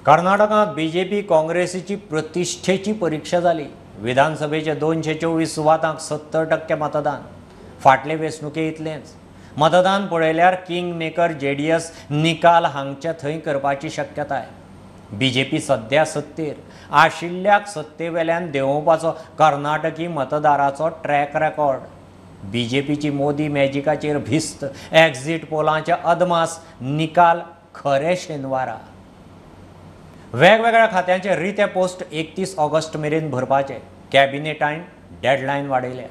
कर्नाटकांत बीजेपी काँग्रेसीची प्रतिष्ठेची परीक्षा जाली. विधानसभेचे 224 सुवातांक 70% मतदान. फाटले वेंचणुके इतलेंच. मतदान पळयल्यार किंग मेकर जेडीएस निकाल हांगचे थंय करपाची शक्यताय. बीजेपी सद्या सत्तेर आशिल्ल्याक सत्तेवेल्यान देंवोवपाचो कर्नाटकी मतदाराचो ट्रॅक रेकॉर्ड. बीजेपीची मोदी मॅजिकाचेर भिस्त. एक्झिट पोलांचे अदमास. निकाल खरे शेनवारा. वेगवेगळ्या खात्यांचे रिते पोस्ट 31 ऑगस्ट मेरेन भरपाचे. कॅबिनेटान डेडलायन वाडयल्या.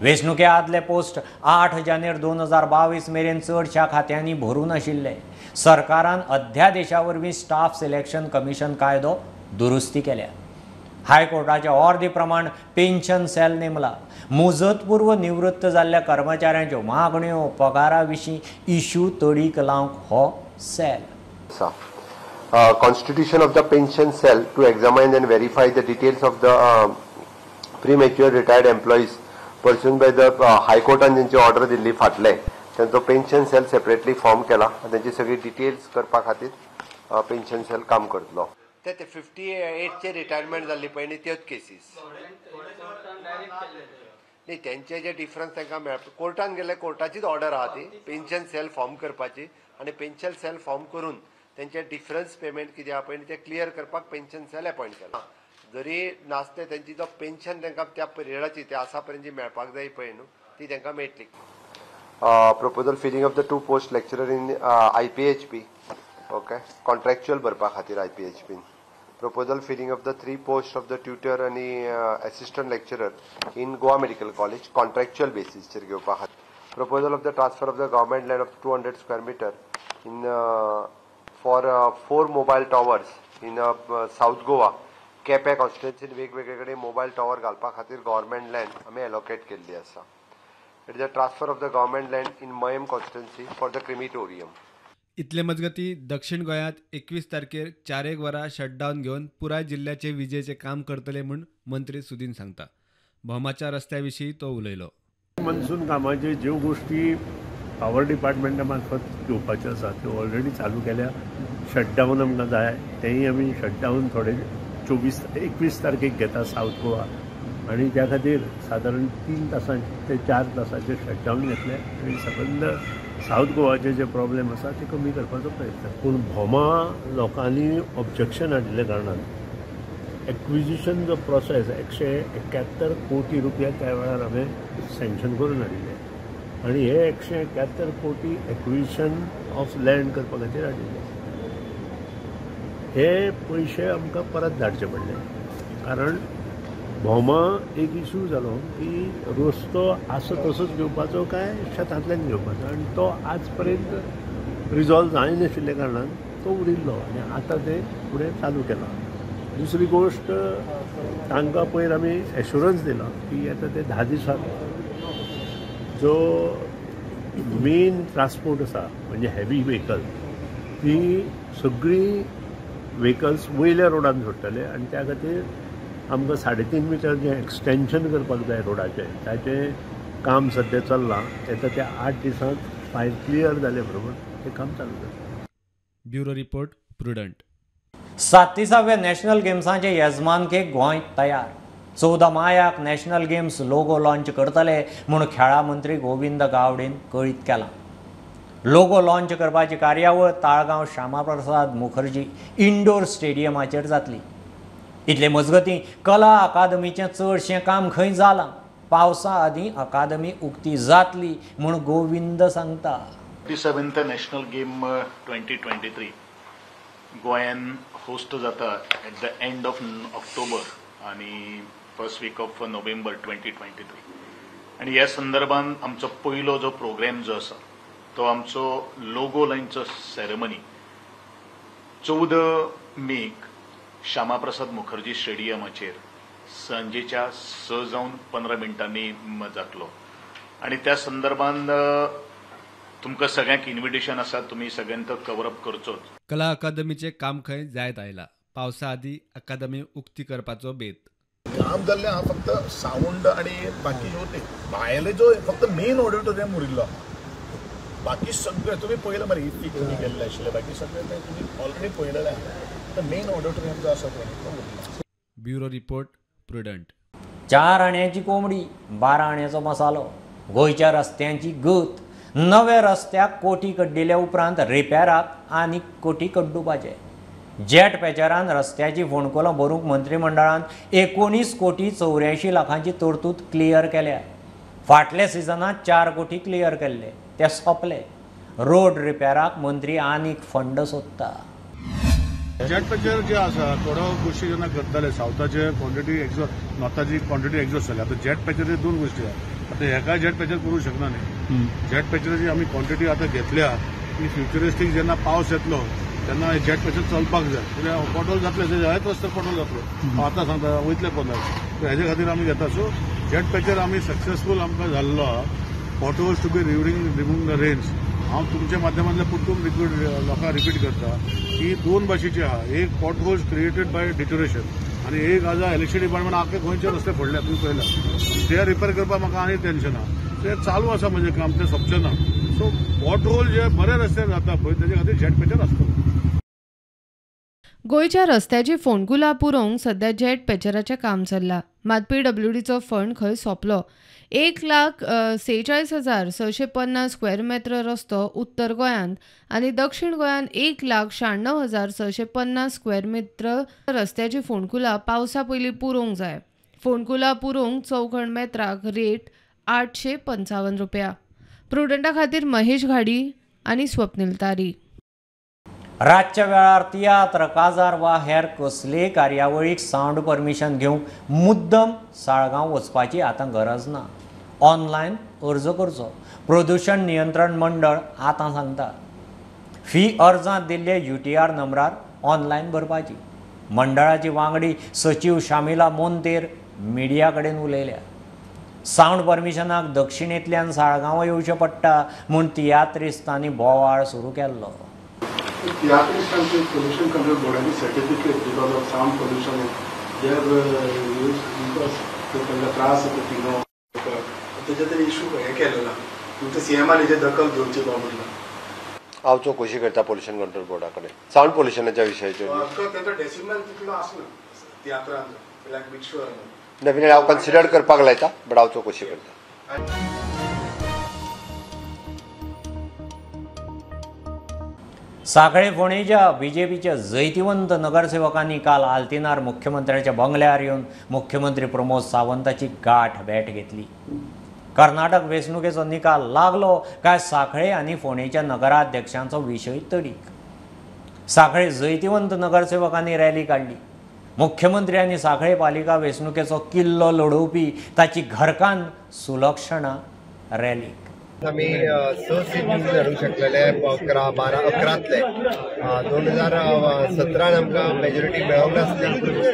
वेंचणुके आदले पोस्ट 8 जानेर 2022 मेरेन चडशा खात्यांनी भरूं नाशिल्ले. सरकारान अध्यादेशा वरवीं स्टाफ सिलेक्शन कमिशन कायदो दुरुस्ती केल्या. हायकोर्टाच्या ऑर्दी प्रमाण पेन्शन सेल नेमला. मुजतपूर्व निवृत्त जाल्ल्या कर्मचाऱ्यांच्यो मागण्यो पगारा विशीं इश्यू तडीक लावंक हो cell. Constitution of the pension cell to examine and verify the details of the premature retired employees pursuant by the हायकोर्टान जेंची ऑर्डर दिल्ली फाटले तांचो पेन्शन सेल सेपरेटली फॉर्म केला आनी तांची सगळी डिटेल्स करपा खातीर पेन्शन सेल काम करतलो. ते 58चे रिटायरमेंट जाल्ली पळय न्ही त्योच केसीस न्ही, तेंचे जे डिफरन्स तांकां मेळ कोर्टान गेले, कोर्टाचीच ऑर्डर आहा ती पेन्शन सेल फॉर्म करपाची आनी पेन्शन सेल फॉर्म करून तेंचे डिफरन्स पेमेंट कितें आहा पळय न्ही तें क्लियर करपाक पेन्शन सेल अपॉयंट केला. जरी नासले तेंची जो पेन्शन तांकां त्या पिरियडाची त्या आसा पर्यंत जी मेळपाक जाय पळय न्हू ती तांकां मेळटली. Proposal filling of the 2 post lecturer in IPHP, okay, contractual भरपा खातीर आयपीएचपीन. Proposal filling of the 3 post of the tutor आनी assistant lecturer in Goa medical college contractual बेसीसचेर घेवपा खातीर. Proposal of the transfer of the government land of 200 square metre in for 4 mobile towers in South Goa. Quepem कॉन्स्टिट्युएन्सीन वेगवेगळे कडेन mobile tower घालपा खातीर government land आमी allocate केल्ली आसा. It is a transfer of the government land in Mayem constituency for the crematorium. इतले मजगती दक्षिण गोंयांत 21 तारखेर 4-1 वरां शटडावन घेवन पुराय जिल्ल्याचे विजेचें काम करतले म्हूण मंत्री सुदीन सांगता. भोमाच्या रस्त्या विशीं तो उलयलो. मनसून कामाचे ज्यो गोष्टी पावर डिपार्टमेंटा मार्फत घेवपाच्यो आसा त्यो ऑलरेडी चालू केल्या. शटडावन आमकां जाय तेंय आमी शटडावन थोडे 21 तारखेक घेता सावथ गोवा आनी त्या खातीर सादारण 3 तासांचे ते 4 तासांचे शटडावन घेतले आनी सबंद सावथ गोवाचे जे प्रॉब्लेम आसा ते कमी करपाचो प्रयत्न. पूण भोमा लोकांनी ऑब्जेक्शन हाडिल्ल्या कारणान एक्विजिशन जो प्रोसेस 171 कोटी रुपया त्या वेळार हांवें सँक्शन करून हाडिल्ले आनी हे 171 कोटी एक्विजिशन ऑफ लँड करपा खातीर हाडिल्ले. हे पयशे आमकां परत धाडचे पडले कारण भोमा एक इशू जालो की रस्तो आसा तसोच घेवपाचो काय शेतांतल्यान घेवपाचो आनी तो आज पर्यंत रिजॉल्व जायनाशिल्ल्या कारणान तो उरिल्लो आनी आतां ते फुडें चालू केला. दुसरी गोश्ट तांकां पयर आमी एश्युरन्स दिला की आतां ते 10 दिसांत जो मेन ट्रान्सपोर्ट आसा म्हणजे हेवी व्हेकल ती सगळीं व्हेकल्स वयल्या रोडान सोडटले आनी त्या खातीर आमकां 3.5 मिटर जें एक्सटेंशन करपाक जाय रोडाचें ताचें काम सद्या चल्लां. येता त्या 8 दिसांत फायल क्लियर जाले बरोबर तें काम चालू जातलें. Bureau report, Prudent. 37व्या national गेम्साचे येजमानकेक Goa तयार. 14 मायाक नॅशनल गेम्स लोगो लॉन्च करतले म्हूण खेळां मंत्री गोविंद गावडेन कळीत केलां. लोगो लॉन्च करपाची कार्यावळ ताळगांव श्यामाप्रसाद मुखर्जी इंडोर स्टेडियमाचेर जातली. इतले मजगतीं कला अकादमीचें चडशें काम खंय जालां. पावसा आदीं अकादमी उक्ती जातली म्हूण गोविंद सांगता. 37th national game 2023 गोंयान होस्ट जाता at the end of October आनी फर्स्ट वीक ऑफ नोव्हेंबर 2023. आनी ह्या संदर्भान आमचो पयलो जो प्रोग्राम जो आसा तो आमचो लोगो लायनचो सेरेमनी 14 मेक श्यामाप्रसाद मुखर्जी स्टेडियमाचेर सांजेच्या 6 जावन 15 मिनटांनी जातलो आनी त्या संदर्भान तुमकां सगळ्यांक इन्व्हिटेशन आसा, तुमी सगळ्यांनी तो कवर अप करचोच. कला अकादमीचें काम खंय जायत आयला. पावसा आदीं अकादमी उक्ती करपाचो बेत. काम जाल्लें आहा, फक्त सावंड आनी बाकी ह्यो ते भायले जो फक्त मेन ऑडिटोरियम उरिल्लो आहा. बाकी सगळें तुमी पळयलें मरे, इफ्फीक तुमी गेल्ले आशिल्ले, बाकी सगळें तें तुमी ऑलरेडी पळयलेलें आहा. आतां मेन ऑडिटोरियम जो आसा पळय तो उरला. Bureau report, Prudent. 4 आण्याची कोंबडी, 12 आण्याचो मसालो. गोंयच्या रस्त्यांची गत. नव्या रस्त्याक कोटी कड्डिल्या उपरांत रिपेराक आनी कोटी कड्डुपाचे. जेट पॅचरान रस्त्याची फोंडकुलां भरूंक मंत्रीमंडळान 19 कोटी 84 लाखांची तरतूद क्लियर केल्या. फाटल्या सिजनांत 4 कोटी क्लियर केल्ले, ते सोंपले. रोड रिपेराक मंत्री आनीक फंड सोदता. जेट पॅचर जे आसा थोडो गोश्टी जेन्ना करताले सावथाचे क्वॉन्टिटी एक्झॉस्ट, नॉर्थाची क्वॉन्टिटी एक्झॉस्ट जाली. आतां जेट पॅचर दोन गोश्टी आहा. आतां हेका जेट पॅचर करूंक शकना न्ही. जेट पॅचराची आमी क्वॉन्टिटी आतां घेतल्या की फ्युचरिस्टीक जेन्ना पावस येतलो तेन्ना जेट पॅचर चलपाक जाय. कित्याक पॉटोल जातले, हेच रस्ते पॉटोल जातलो. हांव आतां सांगता वयतले कोणाक, हेजे खातीर आमी घेता. सो जेट पॅचर आमी सक्सेसफूल आमकां जाल्लो आहा. Potholes to be remove the rains. हांव तुमच्या माध्यमांतल्यान परतून रिक्वेट लोकांक रिपीट करता की दोन भाशेची आहा. एक पॉटहोल्स क्रिएटेड बाय डिटोरेशन आनी एक आसा इलेक्ट्रिसिटी डिपार्टमेंट आख्खे गोंयचे रस्ते फोडले तुमी पळयला, ते रिपेर करपाक म्हाका आनी टेन्शन आहा. ते चालू आसा म्हजें काम, तें सोंपचें ना. सो पॉटहोल जे बरे रस्ते जाता पळय तेजे खातीर जेट पॅचर आसतलो. गोंयच्या रस्त्याची फोंडकुलां पुरोवंक सध्या जेट पॅचराचें काम चल्लां. मात पीडब्ल्यूडीचो फंड खंय सोंपलो. 1,46,650 स्क्वेअर मेत्र रस्तो उत्तर गोंयांत आनी दक्षिण गोंयांत 1,96,650 स्क्वेअर मेत्र रस्त्याची फोंडकुलां पावसा पयलीं पुरोवंक जाय. फोंडकुलां पुरोवंक चौखण मेत्राक रेट 855 रुपया. प्रुडंटा खातीर महेश घाडी आनी स्वप्नील तारी. रातच्या वेळार तियात्र, काजार वा हेर कसलेय कार्यावळीक सावंड परमिशन घेवंक मुद्दम साळगांव वचपाची आतां गरज ना. ऑनलायन अर्ज करचो. प्रदूशण नियंत्रण मंडळ आतां सांगता फी अर्जांत दिल्ले UTR नंबरार ऑनलायन भरपाची. मंडळाची वांगडी सचीव शामिला मोंतेर मिडिया कडेन उलयल्या. सावंड परमिशनाक दक्षिणेंतल्यान साळगांव येवचें पडटा म्हूण तियात्रिस्तांनी बोवाळ सुरू केल्लो. तियात्रिस्तांचे पोल्युशन कंट्रोल बोर्डाची certificate because of sound pollution there use because तांकां त्रास जाता पिनो तेजे तरी इशू हें केलो ना. तुमच्या सीएमान हेजेर दखल घेवची बा म्हटलं. हांव चवकशी करता पोल्युशन कंट्रोल बोर्डा कडेन सावंड पोल्युशनाच्या विशयाचेर. तेंचो डेसिमल तितलो आसना तियात्रांचो, लायक मेक शुअर. डेफिनेटली हांव कन्सिडर करपाक लायता, बट हांव चवकशी करता. सांखळे फोंडेच्या बीजेपीच्या जैतिवंत नगरसेवकांनी काल आल्तिनार मुख्यमंत्र्याच्या बंगल्यार येवन मुख्यमंत्री प्रमोद सावंताची गाठ भेट घेतली. कर्नाटक वेंचणुकेचो निकाल लागलो काय सांखळे आनी फोंडेच्या नगराध्यक्षांचो विशय तडीक. सांखळे जैतिवंत नगरसेवकांनी रॅली काडली. मुख्यमंत्री आनी सांखळे पालिका वेंचणुकेचो किल्लो लडोवपी ताची घरकान्न सुलक्षणा रॅलीक. आमी 6 सीट निवडून हाडूंक शकलेले 11 12 11तले. 2017 आमकां मेजॉरिटी मेळोंक नासली,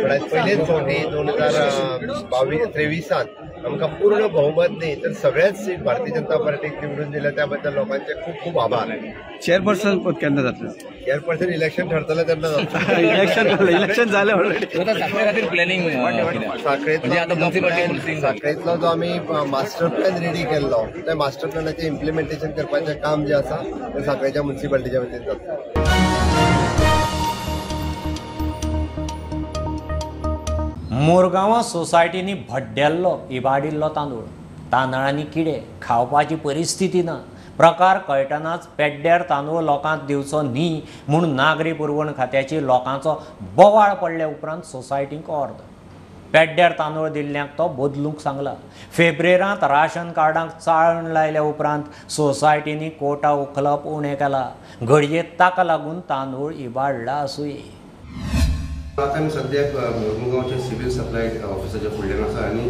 पण आयज पयलेच फावटी 2022-23 आमकां पूर्ण बहुमत न्ही तर सगळ्याच सीट भारतीय जनता पार्टीक निवडून दिल्या, त्या बद्दल लोकांचे खूब खूब आभार. चेअरपर्सन पद केन्ना जातलें? चेअरपर्सन इलेक्शन ठरतलें तेन्ना जातलें. इलेक्शन जालें ऑलरेडी. प्लॅनिंग साखळेंतलो जो आमी मास्टर प्लॅन रेडी केल्लो त्या मास्टर प्लॅनाचें इम्प्लिमेंटेशन करपाचें काम जें आसा तें साखळेच्या म्युनिसिपालिटीच्या वतीन जाता. मुरगांवां सोसायटींनी भड्डेल्लो इबाडिल्लो तांदूळ, तांदळांनी किडे, खावपाची परिस्थिती ना. प्रकार कळटनाच पेड्ड्यार तांदूळ लोकांक दिवचो न्ही म्हूण नागरी पुरवण खात्याची लोकांचो बोवाळ पडल्या उपरांत सोसायटींक ऑर्द. पेड्ड्यार तांदूळ दिल्ल्यांक तो बदलूंक सांगला. फेब्रेरांत राशन कार्डांक चाळण लायल्या उपरांत सोसायटींनी कोटा उखलप उणें केला. घडये ताका लागून तांदूळ इबाडला आसुये. आतां आमी सद्याक मुरमुगांवच्या सिवील सप्लाय ऑफिसाच्या फुडल्यान आसा आनी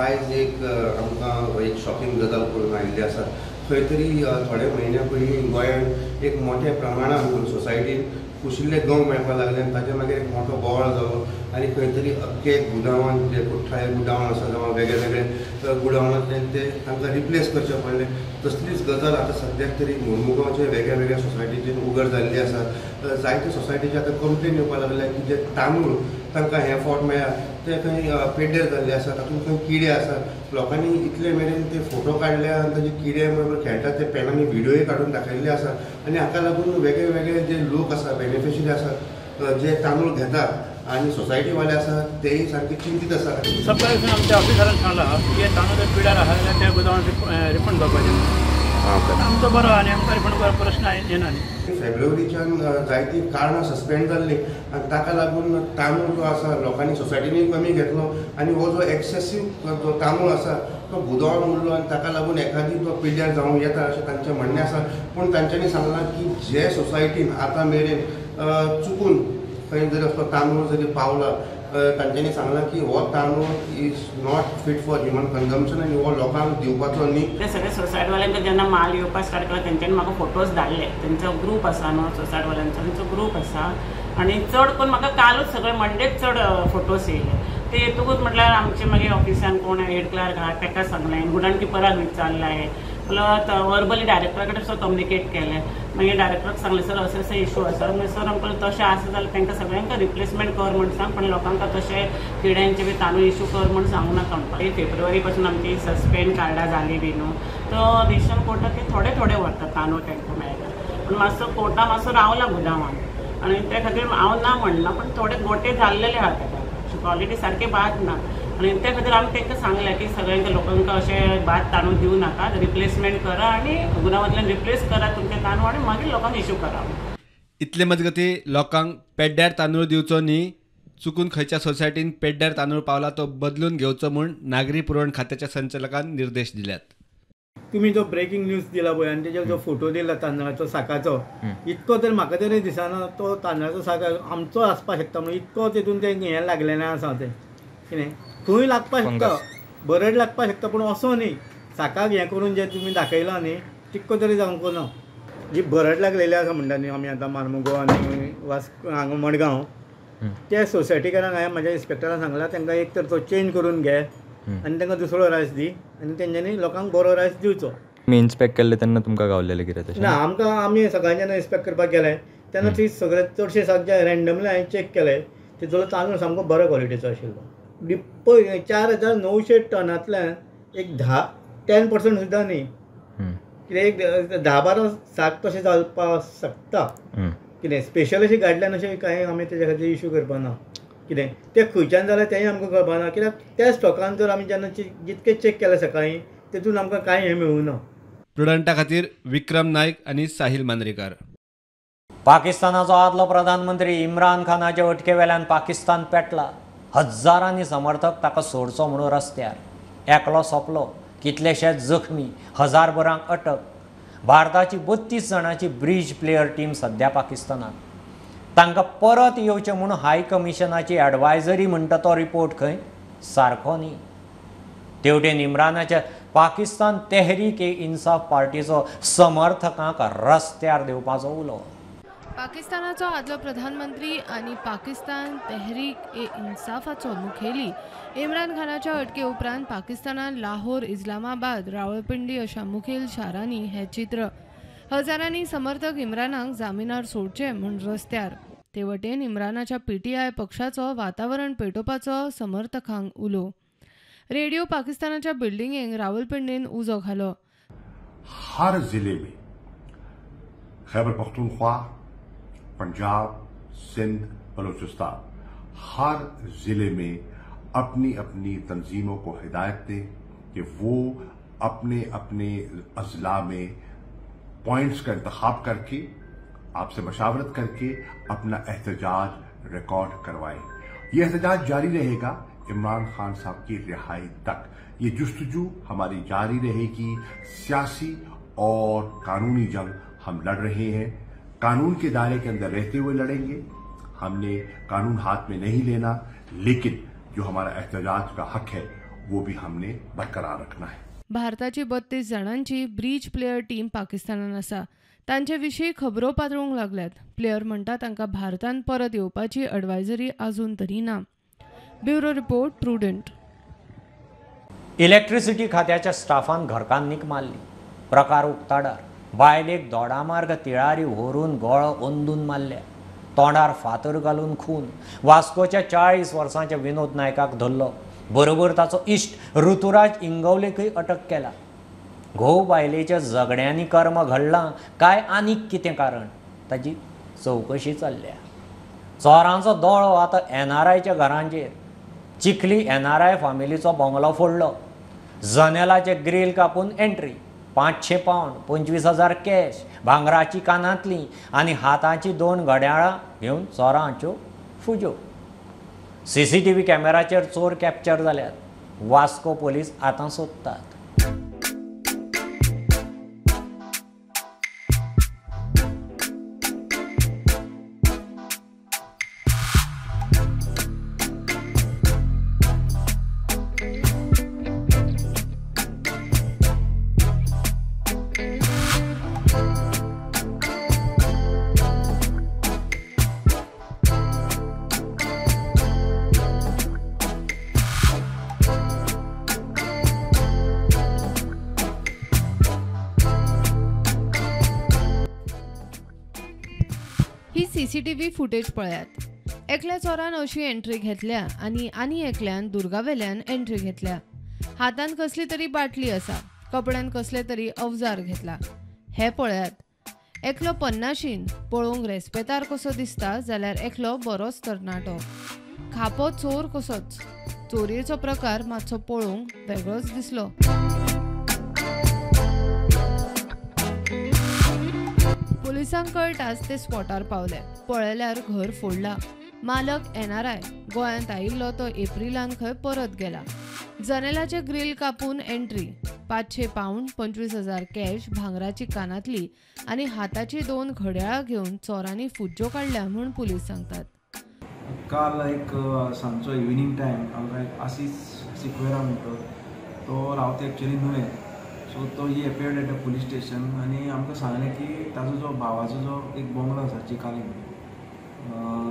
आयज एक आमकां एक शॉकिंग गजाल करून आयिल्ली आसा. खंय तरी थोडे म्हयन्या पयलीं गोंयांत एक मोठ्या प्रमाणान सोसायटीन कुशिल्ले गंव मेळपाक लागले आनी ताजे मागीर एक मोठो बोवाळ जालो आनी खंय तरी अख्खे गुदांवान जे कुठ्ठाळे गुदांव आसा जावं वेगळे वेगळे गुदांवांतल्यान ते तांकां रिप्लेस करचे पडले. तसलीच गजाल आतां सद्याक तरी मुरमुगांवच्या वेगळ्या वेगळ्या सोसायटीचेर उगड जाल्ली आसा. जायते सोसायटीचे आतां कंप्लेन येवपाक लागल्या की जे तांदूळ तांकां हे फावट मेळ्ळा ते ते खंय पेड्डेर जाल्ले आसा, तातूंत खंय किडे आसा. लोकांनी इतले मेरेन ते फोटो काडले आनी ताजे किडे बरोबर खेळटात ते पेनांनी व्हिडियोय काडून दाखयल्ले आसा. आनी हाका लागून वेगळे वेगळे जे लोक आसा, बेनिफिशरी आसा, जे तांदूळ घेता आनी सोसायटीवाले आसा तेय सारके चिंतीत आसा. सकाळी आमच्या ऑफिसरान सांगला की तांदूळ जर पिड्यार आसा जाल्यार ते गोदामांत रिफंड जावपाचे. आमचो बरो आनी आमकां रिफंड करपाक प्रश्न येना न्ही. फेब्रुवारीच्यान जायतीं कारणां सस्पेंड जाल्लीं आनी ताका लागून तांदूळ जो आसा लोकांनी सोसायटींनी कमी घेतलो आनी हो जो एक्सेसीव जो तांदूळ आसा तो गुदावान उरलो आनी ताका लागून एखादी तो पिड्ड्यार जावं येता अशें तांचें म्हणणें आसा. पूण तांच्यांनी सांगलां की जे सोसायटीन आतां मेरेन चुकून खंय जरी असलो तांदूळ जरी पावला, तांच्यांनी सांगलां की हो तांदूळ is not fit for human consumption आनी हो लोकांक दिवपाचो न्ही. ते सगळे सोसायटीवाल्यांक जेन्ना माल येवपाक स्टार्ट केला तेंच्यांनी म्हाका फोटोज धाडले. तेंचो ग्रूप आसा न्हू सोसायटीवाल्यांचो, तेंचो ग्रूप आसा आनी चड करून म्हाका कालूच सगळे मंडेच चड फोटोज येयले. ते येतकूच म्हटल्यार आमचे मागीर ऑफिसान कोण हेड क्लार्क आहा तेका सांगलें, गुडान किपराक विचारलें, प्लस वर्बली डायरेक्टरा कडेन सुद्दां कम्युनिकेट केलें. मागीर डायरेक्टराक सांगलें सर अशें अशें इशू आसा. मागीर सर आमकां तशें आसा जाल्यार तांकां सगळ्यांक रिप्लेसमेंट कर म्हण सांग, पण लोकांक तशें किड्यांचे बी तांदूळ इशू कर म्हण सांगू नाका म्हणपाक. फेब्रुवारी पासून आमची सस्पेंड कार्डां जाली बी न्हू, तो रेशन कोटा ते थोडे थोडे व्हरतात तांदूळ तांकां मेळटा, पूण मातसो कोटा मातसो रावला गुदांवान आनी त्या खातीर हांव ना म्हणना, पण थोडे गोटे जाल्लेले आहा ताका, क्वॉलिटी सारके बाद ना आनी त्या खातीर आमी तांकां सांगलें की सगळ्यांक लोकांक अशें बाद तांदूळ दिवं नाका, रिप्लेसमेंट करा आनी गुदांवांतल्यान रिप्लेस करा तुमचे तांदूळ आनी मागीर लोकांक इशू करा. इतले मजगती लोकांक पेड्ड्यार तांदूळ दिवचो न्ही, चुकून खंयच्या सोसायटीन पेड्ड्यार तांदूळ पावला तो बदलून घेवचो म्हूण नागरी पुरवण खात्याच्या संचालकान निर्देश दिल्यात. तुमी जो ब्रेकिंग न्यूज दिला पळय आनी तेजेर जो फोटो दिला तांदळाचो साकाचो, इतको तर म्हाका तरी दिसना तो तांदळाचो साक आमचो आसपाक शकता म्हणून, इतको तेतून तें हें लागलेलें आसा तें कितें खंय लागपाक शकता, बरड लागपाक शकता, पूण असो न्ही साकाक हें करून जें तुमी दाखयलां न्ही तितको तरी जावंक ना. जी बरड लागलेली आसा म्हणटा न्ही आमी आतां मार्मुगो आनी वास्को हांगा मडगांव त्या सोसायटीकारांक हांवें म्हाज्या इन्स्पेक्टरान सांगलां तांकां एक तर तो चेंज करून घे आनी तांकां दुसरो रायस दी आनी तेंच्यांनी लोकांक बरो रायस दिवचो. तुमी इन्स्पेक्ट केल्ले तेन्ना तुमकां गावलेलें कितें तशें ना? आमकां आमी सकाळी जेन्ना इन्स्पेक्ट करपाक गेले तेन्ना ती सगळे चडशे साक रँडमली हांवें चॅक केले तितलो तांदूळ सामको बरो क्वॉलिटीचो आशिल्लो. पळय 4900 टनांतल्यान एक 10% सुद्दां न्ही, कितें एक 10-12 साक तशें जावपाक शकता. कितें स्पेशल अशी गायडलायन अशें कांय आमी तेज्या खातीर इशू करपाना, कितें तें खंयच्यान जाल्यार तेंय आमकां कळपाना, कित्याक त्या स्टॉकान जर आमी जेन्ना जितकें चॅक केलें सकाळीं तेतून आमकां कांय हें मेळूं ना. प्रुडंटा खातीर विक्रम नायक आनी साहिल मांद्रेकार. पाकिस्तानाचो आदलो प्रधानमंत्री इम्रान खानाचे अटके वेल्यान पाकिस्तान पेटला. हजारांनी समर्थक ताका सोडचो म्हणून रस्त्यार, एकलो सोंपलो, कितलेशेच जखमी, हजारभरांक अटक. भारताची 32 जाणांची ब्रिज प्लेयर टीम सध्या पाकिस्तानात. तांकां परत येवचें म्हूण हाय कमिशनाची एडवायजरी म्हणटा तो रिपोर्ट खंय सारको न्ही. तेवटेन इम्रानाच्या पाकिस्तान तेहरीक ए इन्साफ पार्टीचो समर्थकांक रस्त्यार देवपाचो उलो. पाकिस्तानाचो आदलो प्रधानमंत्री आनी पाकिस्तान तेहरीक ए इन्साफाचो मुखेली इम्रान खानाच्या अटके उपरांत पाकिस्तानान लाहोर, इस्लामाबाद, रावळपिंडी अशा मुखेल शारांनी हें चित्र. हजारांनी समर्थक इम्रानाक जामिनार सोडचे म्हूण रस्त्यार. ते वटेन इम्रानाच्या पीटीआय पक्षाचो वातावरण पेटोवपाचो समर्थकांक उलो. रेडिओ पाकिस्तानाच्या बिल्डिंगेक रावलपिंडीन उजो घालो. हर जिले में खैबर पख्तूनख्वा, पंजाब, सिंध, बलूचिस्तान, हर जिले में अपनी अपनी तंजीमों को हिदायत दें कि वो अपने अपने अजला में पॉइंट्स का इंतखाब करके आपसे मशावरत करके अपना एहतजाज रिकॉर्ड करवाएं। ये एहतजाज जारी रहेगा इमरान खान साहब की रिहाई तक। ये जुस्तजू हमारी जारी रहेगी। सियासी और कानूनी जंग हम लड़ रहे हैं, कानून के दायरे के अंदर रहते हुए लड़ेंगे। हमने कानून हाथ में नहीं लेना, लेकिन जो हमारा एहतजाज का हक है वो भी हमने बरकरार रखना है। भारताची 32 जाणांची ब्रीज प्लेयर टीम पाकिस्तानान आसा. तांचे विशीं खबरो पातळूंक लागल्यात. प्लेयर म्हणटा तांकां भारतान परत येवपाची एडवायजरी अजून तरी ना. Bureau report, Prudent. Electricity खात्याच्या स्टाफान घरकान्नीक मारली. प्रकार उक्ताडार. बायलेक दोडामार्ग तिळारी व्हरून गळो अंदून मारल्या. तोंडार फातर घालून खून. वास्कोच्या 40 वर्सांच्या विनोद नायकाक धरलो. बरोबर ताचो इश्ट ऋतुराज इंगवलेकय अटक केला. घोव बायलेच्या झगड्यांनी कर्म घडलां काय आनीक कितें कारण, ताजी चवकशी चल्ल्या. चोरांचो दोळो आतां एनआरआयच्या घरांचेर. चिखली एनआरआय फामिलीचो बंगलो फोडलो. जनेलाचे ग्रील कापून एंट्री. 500 पावंड, 25,000 कॅश, भांगराची कानांतली आनी हाताची 2 घड्याळां घेवन चोरांच्यो फुज्यो. सीसीटीव्ही कॅमेराचेर चोर कॅप्चर जाल्यात. वास्को पोलीस आतां सोदतात. सीसीटीव्ही फुटेज पळयात. एकल्या चोरान अशी एंट्री घेतल्या आनी आनी एकल्यान दुर्गावेल्यान एंट्री घेतल्या. हातान कसली तरी बाटली आसा, कपड्यान कसले तरी अवजार घेतला. हे पळयात. एकलो 50शीन पळोवंक रेस्पेतार कसो दिसता जाल्यार एकलो बरोच तरणाटो, खापो चोर कसोच. चोरयेचो प्रकार मातसो पळोवंक वेगळोच दिसलो. पुलिसांक कळटाच ते स्पॉटार पावले. पळयल्यार घर फोडला. मालक एनआरआय गोंयांत आयिल्लो तो एप्रिलान खंय परत गेला. जनेलाचे ग्रील कापून एंट्री. 500 पावंड, 25,000 कॅश, भांगराची कानातली आनी हाताची 2 घड्याळां घेवन चोरांनी फुज्जो काडल्या म्हूण पुलीस सांगतात. काल एक सांजचो इव्हिनींग टायम आमकां एक आसीस सिक्वेरा म्हणटो तो रावता एक्चुअली न्हय, सो तो he appeared at a police station आनी आमकां सांगलें की ताजो जो भावाचो जो एक बंगलो आसा चिकालीम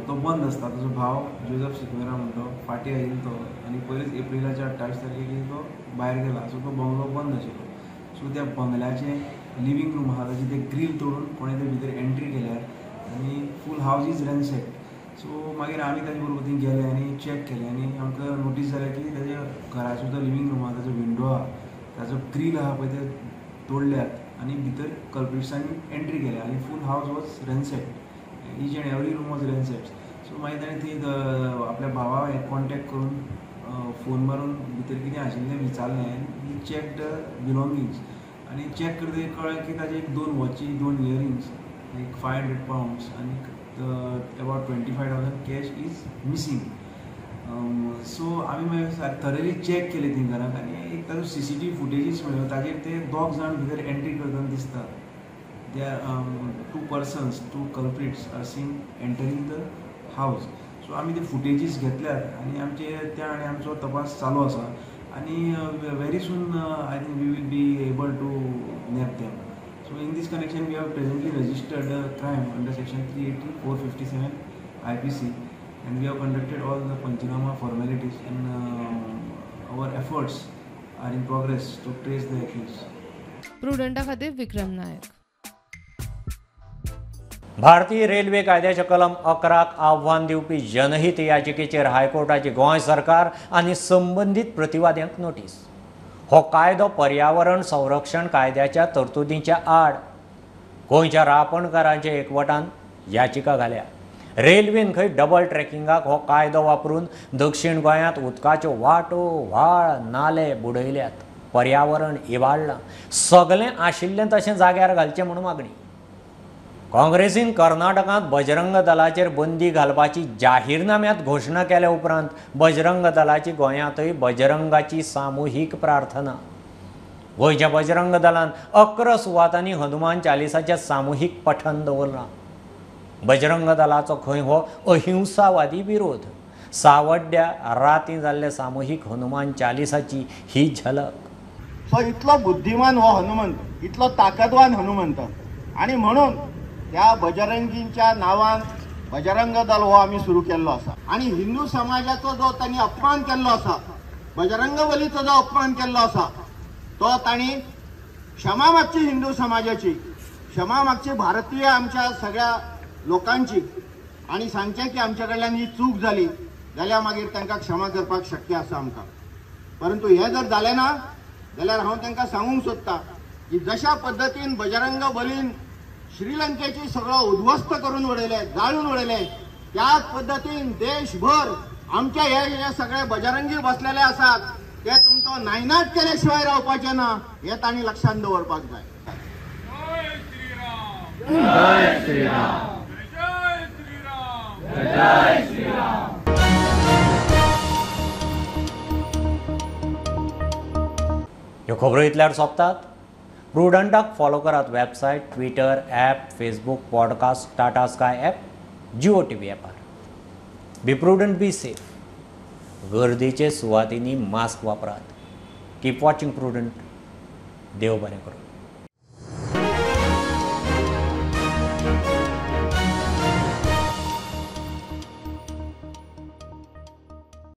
तो बंद आसता. ताजो भाव जोजफ सिक्वेरा म्हणटो फाटीं आयिल्लो तो आनी पयलींच एप्रिलाच्या 28 तारखेक तो भायर गेला. सो तो बंगलो बंद आशिल्लो. सो त्या बंगल्याचें लिवींग रूम आसा ताची ते ग्रील तोडून कोणें ते भितर एंट्री केल्या आनी फूल हावज is रॅनसेक्ड. सो मागीर आमी ताजे बरोबर थंय गेले आनी चॅक केलें आनी आमकां नोटीस जालें की ताज्या घराचो जो लिवींग रूम आसा ताजो विंडो आसा ताजो ग्रील आसा पळय ते तोडल्यात आनी भितर कल्प्रिट्सांनी एंट्री केल्या आनी full house was ransacked, each and every room was ransacked. So मागीर ताणें थंय आपल्या भावा कॉन्टेक्ट करून फोन मारून भितर कितें आशिल्लें विचारलें आनी ही चॅक the belongings आनी चॅक करतकीर कळ्ळें की ताजे एक 2 वॉची, 2 इयरिंग्स, एक 500 पावंड्स आनी about 25,000 cash is missing. So आमी मागीर थरली चॅक केले थंय घरांत आनी एक ताजो सीसीटीव्ही फुटेजीस मेळ्ळ्यो. ताजेर ते 2 जाण भितर एंट्री करतना दिसता. They are 2 persons, 2 culprits are seen entering the house. So आमी ते फुटेजीस घेतल्यात आनी आमचे त्या आनी आमचो तपास चालू आसा आनी very soon I think we will be able to nab them. So in this connection we have presently registered crime under section 380, 457 IPC and we have conducted all the Panchanama formalities and our efforts are in progress to trace the accused. प्रुडंटा खातीर विक्रम नायक. भारतीय railway कायद्याच्या कलम 11 आव्हान दिवपी जनहित याचिकेचेर हायकोर्टाची गोंय सरकार आनी संबंदीत प्रतिवाद्यांक नोटीस. हो कायदो पर्यावरण संरक्षण कायद्याच्या तरतुदींच्या आड. गोंयच्या रापणकारांच्या एकवटान याचिका घाल्या. रेल्वेन खंय डबल ट्रॅकिंगाक हो कायदो वापरून दक्षिण गोंयांत उदकाच्यो वाटो, व्हाळ, नाले बुडयल्यात, पर्यावरण इबाडलां. सगळें आशिल्लें तशें जाग्यार घालचें म्हूण मागणी. काँग्रेसीन कर्नाटकांत बजरंग दलाचेर बंदी घालपाची जाहीरनाम्यांत घोशणा केल्या उपरांत बजरंग दलाची गोंयांतय बजरंगाची सामुहीक प्रार्थना. गोंयच्या बजरंग दलान 11 सुवातांनी हनुमान चालिसाचें सामुहीक पठण दवरलां. बजरंग दलाचो खंय हो अहिंसावादी विरोध. सावड्ड्या रातीं जाल्ले सामुहीक हनुमान चालिसाची ही झलक. सो इतलो बुद्धिमान हो हनुमंत, इतलो ताकदवान हनुमंत आनी म्हणून ह्या बजरंगींच्या नांवान बजरंग दल हो आमी सुरू केल्लो आसा आनी हिंदू समाजाचो जो तांणी अपमान केल्लो आसा, बजरंग बलीचो जो अपमान केल्लो आसा तो तांणी क्षमा मागची, हिंदू समाजाची क्षमा मागची, भारतीय आमच्या सगळ्या लोकांची. आनी सांगचें की आमच्या कडल्यान ही चूक जाली जाल्यार मागीर तांकां क्षमा करपाक शक्य आसा आमकां. परंतु हें जर जालें ना जाल्यार हांव तांकां सांगूंक सोदता की जशा पद्दतीन बजरंग बलीन श्रीलंकेची सगळो उद्ध्वस्त करून उडयले, जाळून उडयले, त्याच पद्दतीन देशभर आमच्या हे हे सगळे बजरंगी बसलेले आसात ते तुमचो नायनाट केले शिवाय रावपाचे ना हे तांणी लक्षांत दवरपाक जाय. जय श्रीराम, जय श्रीराम, जय श्रीराम. ह्यो खबरो इतल्यार सोंपतात. प्रुडंटाक फॉलो करात website, Twitter, app, Facebook, podcast, Tata Sky app, Jio TV ॲपार. Be prudent, be safe. गर्दीचे सुवातींनी मास्क वापरात. Keep watching Prudent. देव बरें करूं.